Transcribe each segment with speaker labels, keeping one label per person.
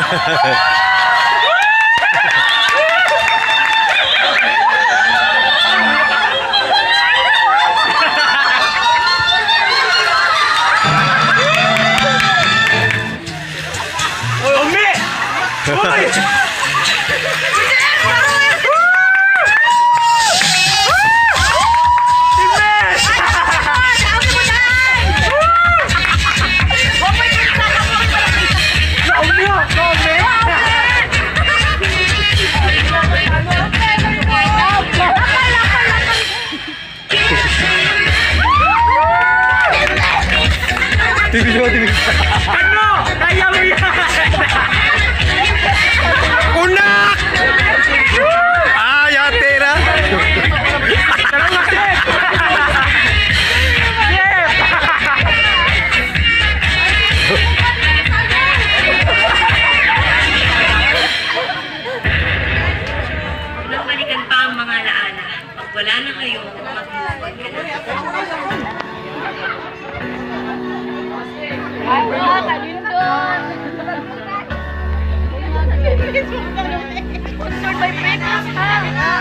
Speaker 1: Uy, umi! Uy! Naumi ah! Naumi!
Speaker 2: TV show, TV.
Speaker 1: Ano? Kaya mo yan!
Speaker 2: Unak! Ah, yate na.
Speaker 1: Tara na, Chef! Chef!
Speaker 3: Unang balikan pa ang mga alaala. Pag wala na kayo, mag-move on ka na.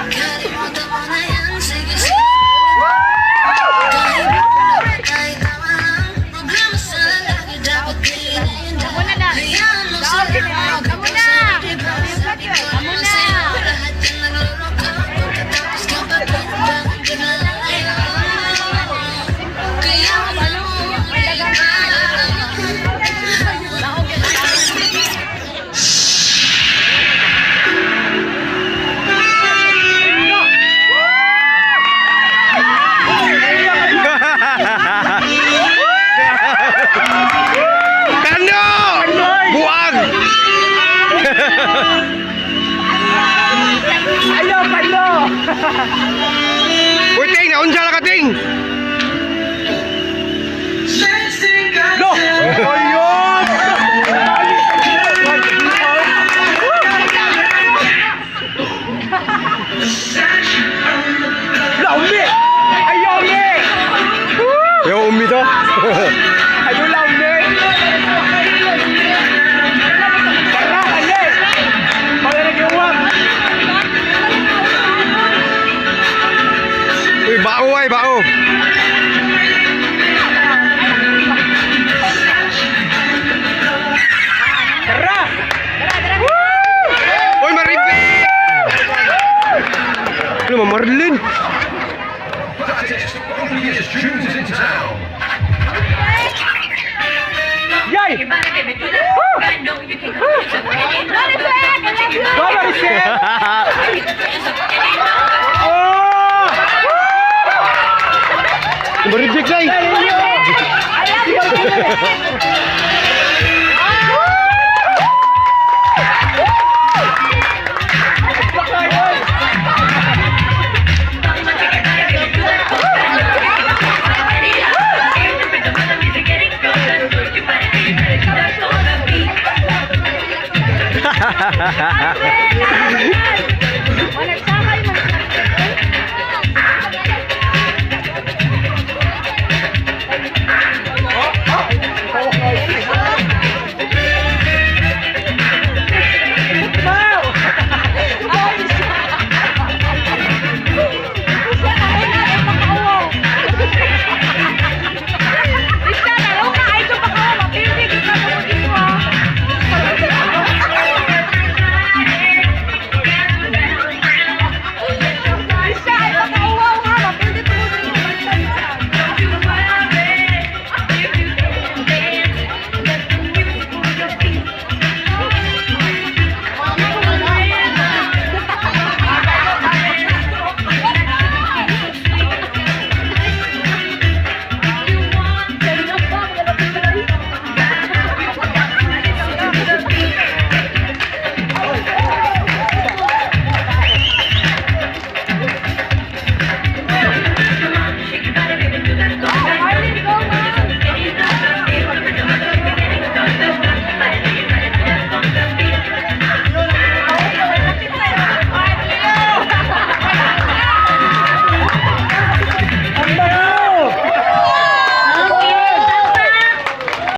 Speaker 4: Kalimutan mo na yan, sige sige. Kahit ang problema sa lalaki, dapat di na yun. Hayaan mo sila mag-uusap, diba? Sabi ko naman sa'yo, lahat yan nagluloko. Pagkatapos kapag bakit ka nalalayo? Kaya wala mo iba.
Speaker 2: Kano! Buang!
Speaker 1: Ayaw, kano!
Speaker 2: Uy, ting! Naunsa na ka, ting!
Speaker 1: No! Ayun! Laumi! Ayaw, umi!
Speaker 2: Yo, umi to.
Speaker 1: Ayaw, laumi! Tara, kali! Mga nag-iwag!
Speaker 2: Uy, bao ay, bao.
Speaker 1: Tara!
Speaker 2: Uy, maripik! Ano, Marlin?
Speaker 1: Yay! Go, Maricel! Oh!
Speaker 2: Maripik na eh.